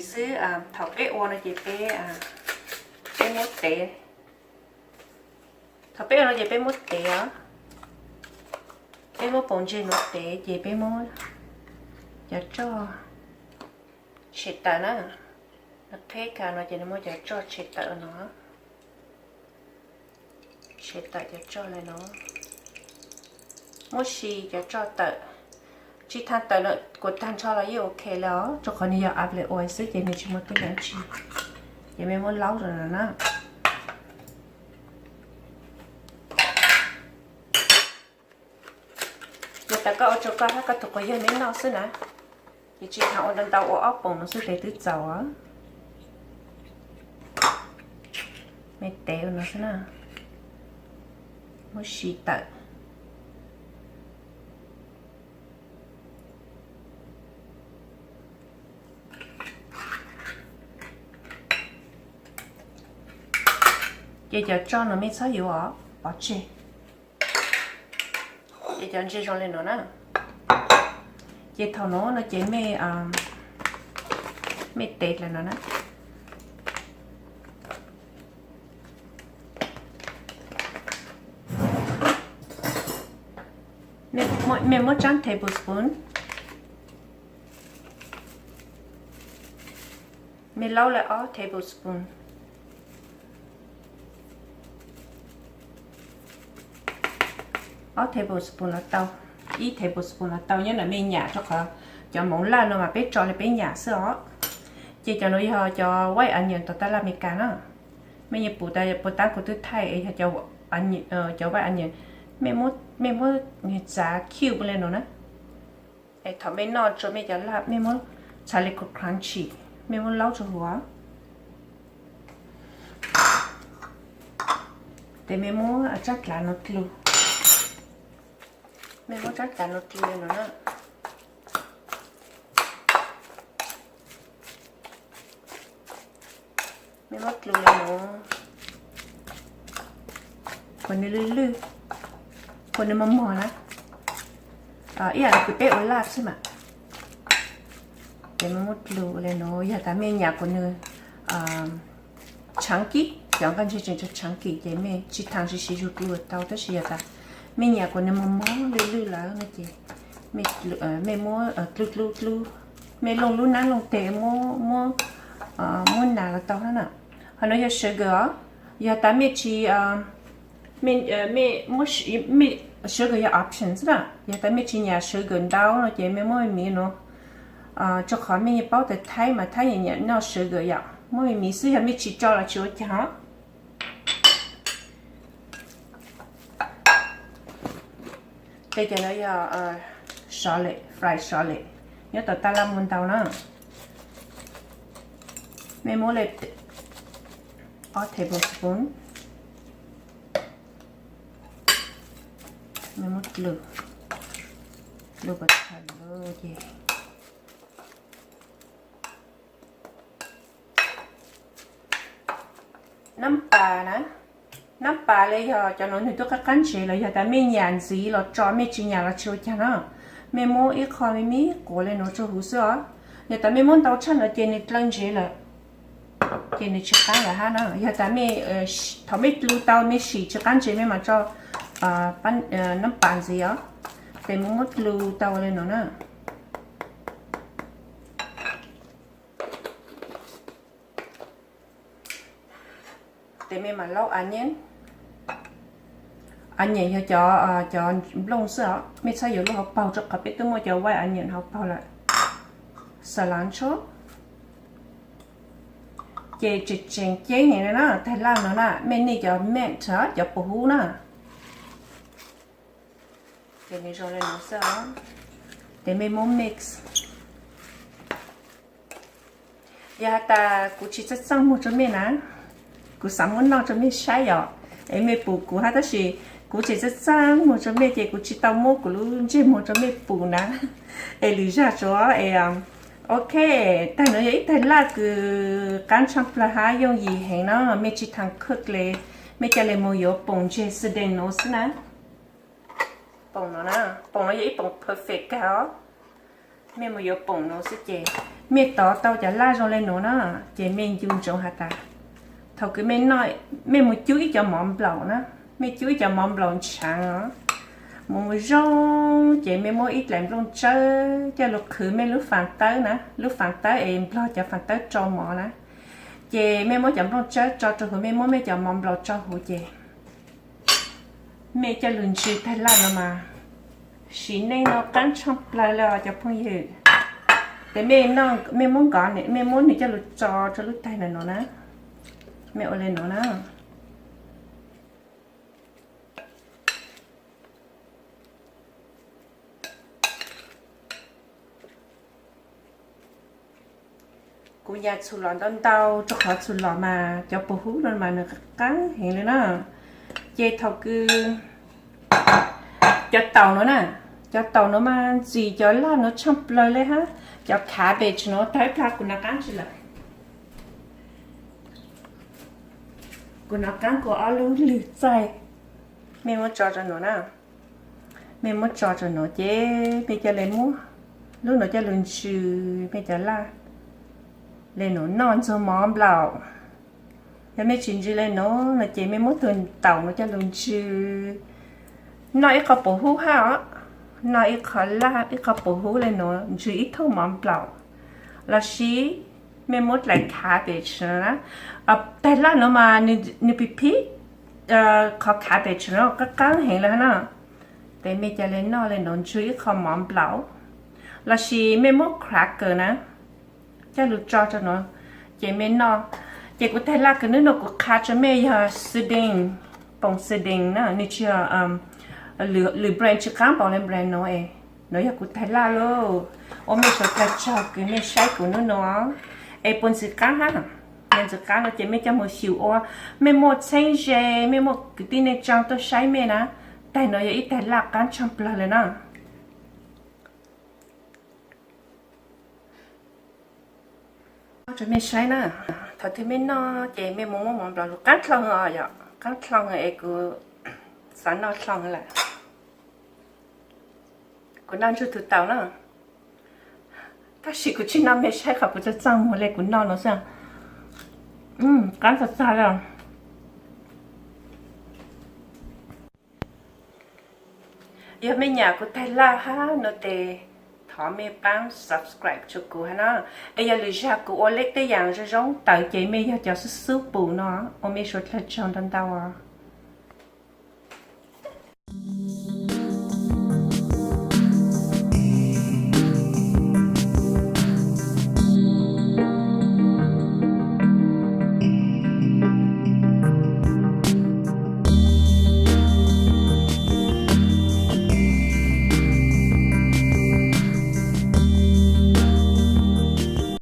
xwb. Thaum peb ua no ces peb, peb muab tev, thaum peb ua no ces peb muab tev os, peb muab poom ntseg no tev ces peb muab cov roj tshem tawm na. Nws qheb kiag no ces nws muab cov roj tshem tawm no, tshem tawm cov roj li no, muab si cov roj tawm. Tsis thaaj tawm lawm kuas tag nrho los yeej ok li os, rau qhov nws yog av le ua xwb ces nws tsis muaj teeb meem dab tsi. Ces mej muab laub rau no na. Yog tas koj ua rau koj hab koj tus quas yawg mej noj xwb na, ces tsis tas ua ntau ntau, ua ob poom no xwb tes twb txaus. Mej tev ua no xwb na, muab si tawm. Ces cov roj no mej txhob yuav pov tseg. Ces cov ntseg zoo li no na. Ces thaum no no ces mej, mej tev dlawg no na. Mej muab tsab tablespoon, mej laub le ob tablespoon. Ob tablespoon los tau, ib tablespoon los tau, nyob ntawm mej nyam, rau qhov cov moov laj no mas peb tso li peb nyam xwb os. Ces cov no yog cov white onion tom taj laj Amelikas na. Mej yuav pum tas puas tab kuv twb thaij es yog cov white onion, mej muab txav cube li no na. Es thaum mej noj rua mej cov laj mej muab txhais li kom crunchy, mej muab laub rua huv. Ces mej muab tsab dlav no dlug, mej muab tsab dlav no dlug li no na. Mej muab dlug li no, kom nws lwj lwj, kom nws mos mos na. Ib yam li kws peb ua laj xwb mas. Ces mej muab dlug li no, yog tas mej nyam kom nws chunky, cov nqaij ntseg tseem tshav chunky ces mej tsis tas siv siv zug dlug tau, tab sis yog tas mej nyam kom nws mos mos lwj lwj lawm no ces mej muab dlug dlug dlug, mej looj lub nab looj teg, muab, muab nas los tau hab na. Ho no yog sugar os, yog tas mej tsis, mej, mej, sugar yog option xwb na, yog tas mej tsis nyam sugar ntau no ces mej muab me miv no, rau qhov mej yeej paub tas Thaib mas Thaib yeej nyam noj sugar yom, muab me miv xwb, yog mej tsis tso los tsis ua cas. Ces cov no yog solid, fried solid, nyob tom taj laj muaj ntau na. Mej muab li ob tablespoon, mej muab dlug, dlug kom tag lawm ces nab pas na, nab pas li yog cov no nwg tub qab qab ntsev los yog tas mej nyam ntxiv los tso, mej tsis nyam los tsis ua cas na. Mej muab ib qho me me quav li no rua huv xwb os. Yog tas mej muab ntau tshaj no ces nws dlaw ntsev lawm, ces nws tsis qab lawm hab na. Yog tas mej, thaum mej dlug tau mej sim tsis qab ntsev mej mam tso nab pas ntxiv os. Ces mej muab dlug tau li no na. Ces mej mam laub onion. Onion yog cov, cov nplooj xwb os, mej txhob yuav lub hauv paug rau qhov peb twb muaj cov white onion hauv paug lawm. Cilantro. Ces tseem tseem ceeb heev na, tag laj no na mej nej cov mint, cov pum hub na. Ces nws zoo li no xwb os. Ces mej muab mix. Yog has tas kuv tsis txawj txaj muag rua mej na, kuv xav muab noj rua mej saib yom, es mej pum kuv hab, tab sis kuv tsis txawj txaj muag rua mej ces kuv tsis tau muab kuv lub ntsej muag rua mej pum na. Es lwm zag tsuav es, ok, tag no yog ib tag laj kws qab tshaaj plawg hab yooj yim heev no, mej tsis tau cook le, mej ca le moog yuav poom ntseg seasoning no xwb na. Poom no na, poom no yog ib poom perfect kag os. Mej moog yuav poom no xwb ces Mej tov tau cov laj zoo le nuav na, ces mej ncu ntsoov has tas, thaum kws mej mus cub ib cov mov nplaum na, mej cub ib cov mov nplaum ntshaav os, mus mus zoo, ces mej muab ib dlaim nplooj tsawb coj lug qhwv mej lub faav tawb na, lub faav tawb es nplog cov faav tawb rau mov na, ces mej muab cov nplooj tsawb tso rau huv, mej muab mej cov mov nplaum tso huv ces mej coj lug ntsw tag laj no mas, sim neej no qaab tshaaj plawg le os cov phooj ywg. Tes mej muab nkaus, mej muab nwg coj lug tso rau lub taig nuav na, mej ua le nuav na. Kuv nyas txhum lom ntau ntau rau qhov txhum lom mas cov pum hub no mas nws qaab heev le na. Ces thaum kws cov taum nuav na, cov taum nuav mas ntxim cov laj nuav tshaaj plawg le hab. Cov cabbage nuav tag ib plag kuv nov qaab tsi lawm. Kuv nov qaab kuv ob lub lwg txaij. Mej muab tso rau nuav na, mej muab tso rau nuav ces mej coj le muab lub nuav coj lug ntsw mej cov laj le nuav noj ntxuag mov nplaum. Yog mej tsis ntsw le nuav no ces mej muab tug taum nuav coj lug ntsw, noj ib qho pum hub hab os, noj ib qho laj ib qho pum hub le nuav ntsw ib thoob mov nplaum. Lossis mej muab dlaim cabbage na, tag laj nuav mas nws pig pig, qhov cabbage nuav qaab qaab heev le hab na. Tes mej coj le noj le nuav ntsw ib qho mov nplaum. Lossis mej muab cracker na coj lug tso rau nuav ces mej noj. Ces kuv tag laj kws nub nuav kuv qha rua mej yog sardine, poom sardine na, nws tsis yog lwm brand, tsis qaab npaum le brand nuav es. Nuav yog kuv tag laj lauj. Ua mej suav dlawg tsaug kws mej saib kuv nub nuav es puas ntxim qaab hab. Yog ntxim qaab no ces mej coj moog xyum ua, mej muaj txheeb ze, mej muaj kwv tij neej tsaa tuaj saib mej na, tag nuav yog ib tag laj qaab tshaaj plawg le na. Rua mej saib na, thaum twg mej noj ces mej moog muab mov nplaum lug qaab dlhau os, yog qaab dlhau es kuv xav noj dlhau lawm. Kuv noj ntsug tug taum na, tab sis kuv tsis noj, mej saib qhov kuv txaaj txaaj muag le kuv noj nuav xwb. Qaab txaug txaug le. Yog mej nyam kuv tag laj hab no tes thov mej paab subscribe rua kuv hab na. Es yog lwm zag kuv ua le tej yaam zoo zoo tawm ces mej yog cov xub xub pum no, ua mej suav dlawg tsaug ntau ntau.